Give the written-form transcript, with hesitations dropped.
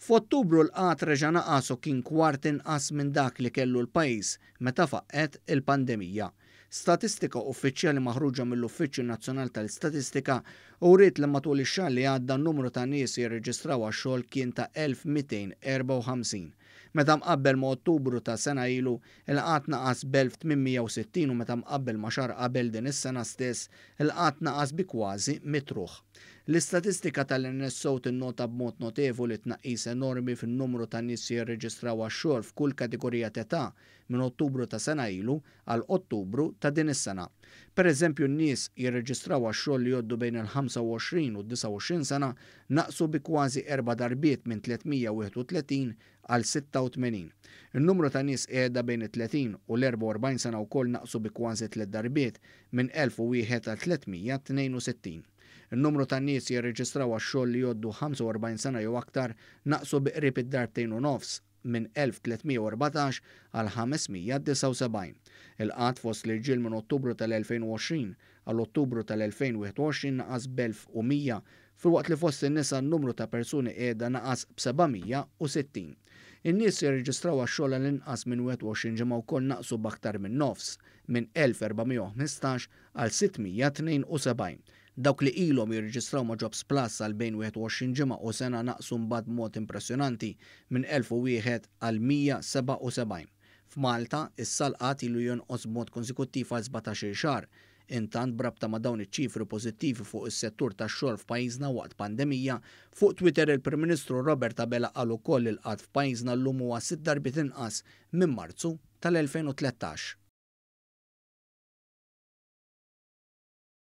F'Ottubru l-qgħad reġa' naqas u kien kwart inqas minn dak li kellu l-pajjiż meta faqqgħet il-pandemija. Statistika uffiċjali maħruġa mill-Uffiċċju Nazzjonali tal-Istatistika uriet li matul ix-xahar li għadda n-numru ta' nies jirreġistraw għax-xogħol kien ta' 1,254. Meta mqabbel ma' Ottubru ta' sena ilu, il-qgħad naqas b'1,860 u meta mqabbel ma' xahar qabel din is-sena stess, il-qgħad naqas bi kważi mitt ruħ. L-istatistika tal-NSO tinnota b'mod notevoli tnaqqis enormi fin-numru ta' nies li jirreġistraw għax-xogħol f'kull kategorija t'età minn Ottubru ta' sena ilu għal Ottubru ta' din is-sena. Pereżempju n-nies jirreġistraw għax-xogħol li jgħoddu bejn il-25 u d-29 sena naqsu bi kważi erba' darbiet minn 331 għal 86. In-numru ta' nies qiegħda bejn it-30 u l-44 sena wkoll naqsu bi kważi tliet darbiet minn 1,001 għal 362. In-numru ta' nies jirreġistraw għax-xogħol li jgħoddu 45 sena jew aktar naqsu bi qrib id-darbtejn u nofs minn 1,314 għal 579. Il-qgħad fost l-irġiel minn Ottubru tal-2020 għal Ottubru tal-2021 naqas b'1,100 filwaqt li fost in-nisa n-numru ta' persuni qiegħda naqas b'760. In-nies jirreġistraw għax-xogħol għal inqas minn 21 ġimgħa wkoll naqsu b'aktar minn nofs, minn 1,415 għal 672. Dawk li ilhom jirreġistraw ma' Jobs Plus għal bejn 21 ġimgħa u sena naqsu mbagħad b'mod impressjonanti minn 1,001 għal 177. F'Malta, issa l-qgħad ilu jonqos b'mod konsekuttiv għal 17-il xahar. Intant, b'rabta ma' dawn iċ-ċifri pożittivi fuq is-settur tax-xogħol f'pajjiżna waqt pandemija, fuq Twitter il-Prim Ministru Robert Abela qal ukoll li l-qgħad f'pajjiżna llum huwa sitt darbiet inqas minn Marzu tal-2013.